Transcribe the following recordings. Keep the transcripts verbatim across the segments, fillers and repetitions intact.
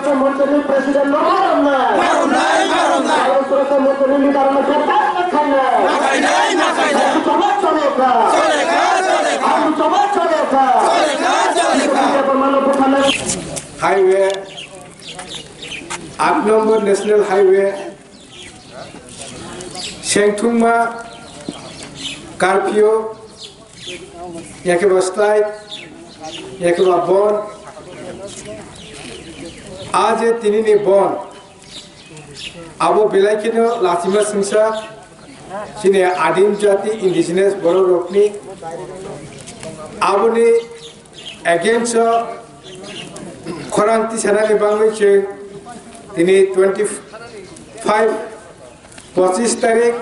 Suraksha Morchani President no marom na. Marom nai, marom nai. Suraksha Morchani leader no khatai na khaina. Makai nai, makai nai. Abu chama chole kha. Chole kha, chole kha. Abu chama chole kha. Chole kha, chole kha. Highway, aat number National Highway, Sengthungma curfew, yakeba strike, yakeba bon, A je tinini bon, abo belai kheno lachima singsa, chini adim jati indigenous borok rokni, aboni against o khorang tisanani bagwi chwng tini twenty five, pochis tarik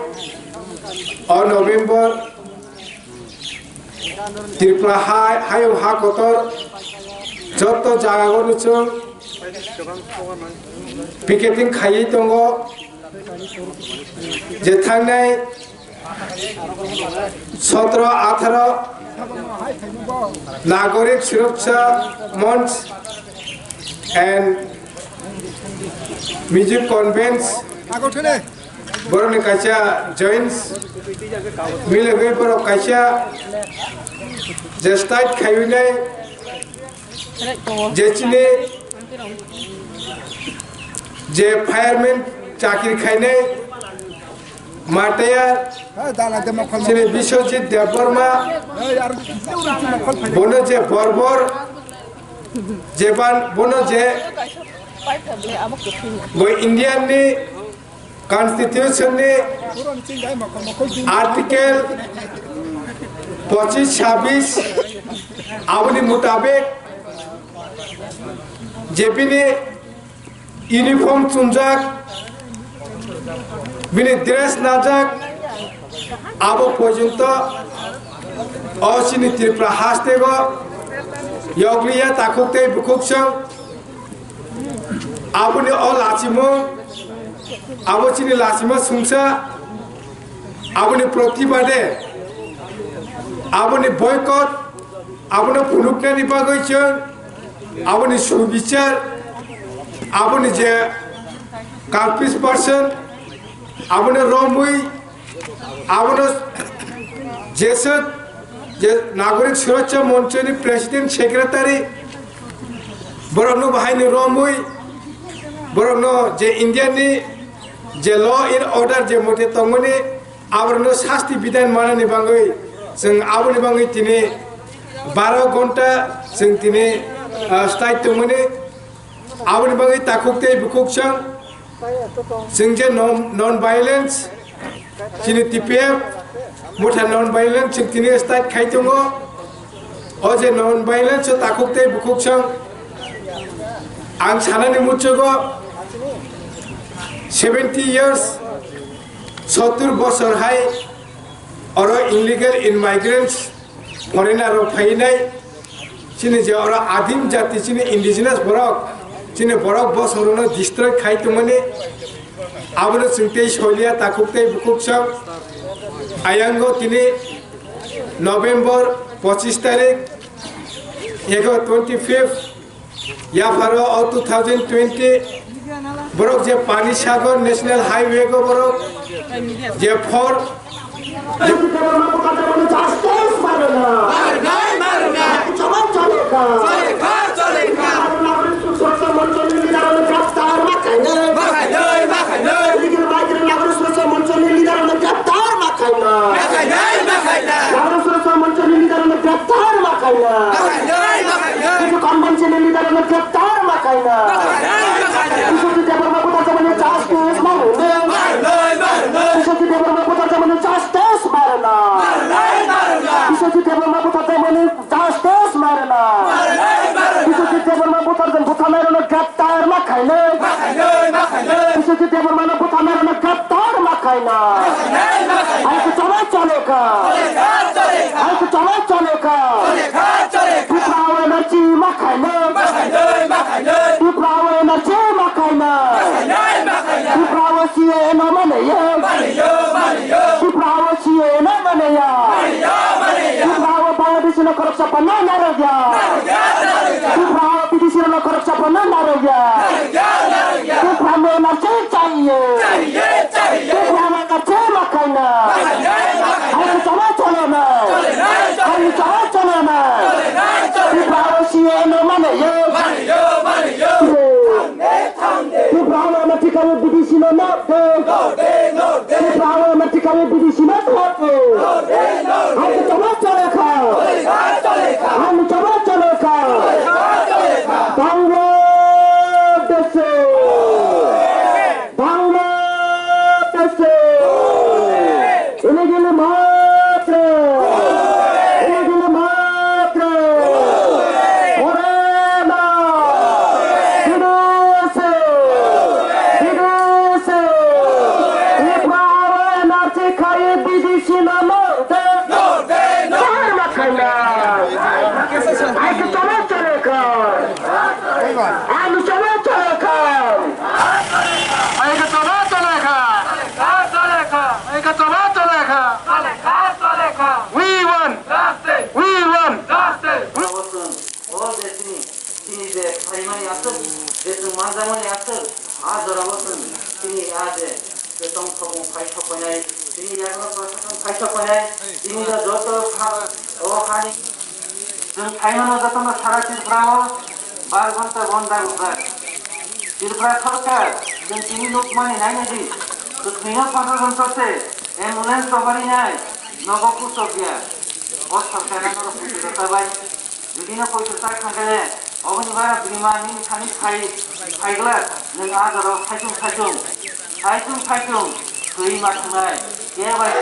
o November, Tripura hai, hayung ha kotor joto jagao chwng picketing khaiwi tongo. Je thangnai sotro atharo Nagorik Suraksha Manch and Music Convents, borokni kaisa joints, milogwi borok kaisa je strike khaiwi nai, je chini je fireman chakri khainai mataya chini Biswajit Debbarma, bono je borbor jeban bono je bo Indian ni Constitution ni Article pochis, chabis, aboni mutabek je bini uniform chumjak, bini dress najak, abo porjonto o chini Tripura hasteo yokliya takhuk tei bukhuk chwng. Aboni o lachimung, abo chini lachima sungsa, aboni protibade, aboni boycott, abono phunuknani bagwi chwng, aboni subichar, aboni je culprit person, abono romwi, abono jeswk je Nagorik Suraksha Manchoni president secretary, borokno bahaino romwi, borokno je India ni je law and order je mote tongmani, aborokno sasti bidhan manani bagwi chwng aboni bagwi tini baro ghonta chwng tini, ah, strike tongmani. Aboni bagwi takhuk tei bukhuk chwng, chwng je non, non violence, chini T P F motha non violence chwng tini strike khai tongo. O je non violence o takhuk tei bukhuk chwng, ang sanani muchugo seventy years, sottur bosor hai oro illegal immigrants, foreigner rok phainai, chini je oro adim jati, chini indigenous borok, chini borok bosong rokno destroy khai tongmani, abono chwng tei soiliya takhuk tei bukhuk chwng. Ayango tini November pochis tarik, ego twenty fifth, yapharo o two thousand twenty, borok je Pani Sagar National Highway go borok je four, Justice मारना। मारना ही मारना। चलो, चलेगा। चलेगा, चलेगा। नागरिक सुरक्षा मंच ने लीडर ने गिरफ्तार मा खाइना। मा खाइना, मा खाइना। लेकिन माइग्रेंट नागरिक सुरक्षा मंच ने लीडर ने गिरफ्तार मा खाइना। मा खाइना, मा खाइना। नागरिक सुरक्षा मंच ने लीडर ने गिरफ्तार मा खाइना। मा खाइना, मा खाइना। কিছু কনভেনশনের লিডারকে গ্রেপ্তার মা খাইনা। বিশ্বজিৎ দেববর্মা কোথায় যাবেন? জাস্টিস মারুন। বিশ্বজিৎ দেববর্মা কোথায় যাবেন? জাস্টিস মারুন। বিশ্বজিৎ দেববর্মা কোথায় যাবেন? জাস্টিস মারুন। বিশ্বজিৎ দেববর্মা কোথায় যাবেন? কোথায় মারুন? গ্রেপ্তার মা খাইনা। বিশ্বজিৎ দেববর্মা কোথায় মারুন? গ্রেপ্তার মা খাইনা। আইন চলে চলেগা। আইন চলে চলেগা। Tiprawa energy ma khaina. Tiprawa energy ma khaina. Tiprawa C A A no mane ye. Tiprawa C A A no mane ya. Tiprawa Bangladesh no khoroksa panna narogya. Tiprawa bidesi no khoroksa panna narogya. Tiprawa energy chahiye. Tiprawa energy ma khaina. Aini chama chole na. Aini chama chole na. Tiprawa C A A no mane ye. Tiprawa ma thikawi bidesi no no de. Tiprawa ma thikawi bidesi no no de. Aini chama chole kha. Aini chama chole kha. Bangladesh. Bangladesh! Inagili matra! Inagili matra! Morena! Bidesi! Bidesi! Tripura aro N R C khai bidesi na morde! Dharma khana! Aike tomo chale kar! Ami chale chale kar! Aike tomo chale kar! Aike tomo chale kar! We want! We want! Abo chwng o je chini, chini je phaimani aswk, je chwng manjakmani aswk, a jorao chwng chini a je, je tongthokmung phai sokphainai, chini yago prashasan phai sokphainai, chini je joto ha, o hani chwng phaimano jotono sara Tripura o bar ghonta bon dagujak. Tripura sorkar, chwng chini nukmani nainai di, kwthwino pondro ghonta se ambulance rohorwi nai, nogo kuchuk ya. O sorkar ano rok kuchuk rwkha bai. Jodi no poito chak thangkhe, oboni bara bwrwima nini thani phai, phaiglak, nwng a jorao saichung saichung, saichung saichung, twi ma thangnai, kebo bai.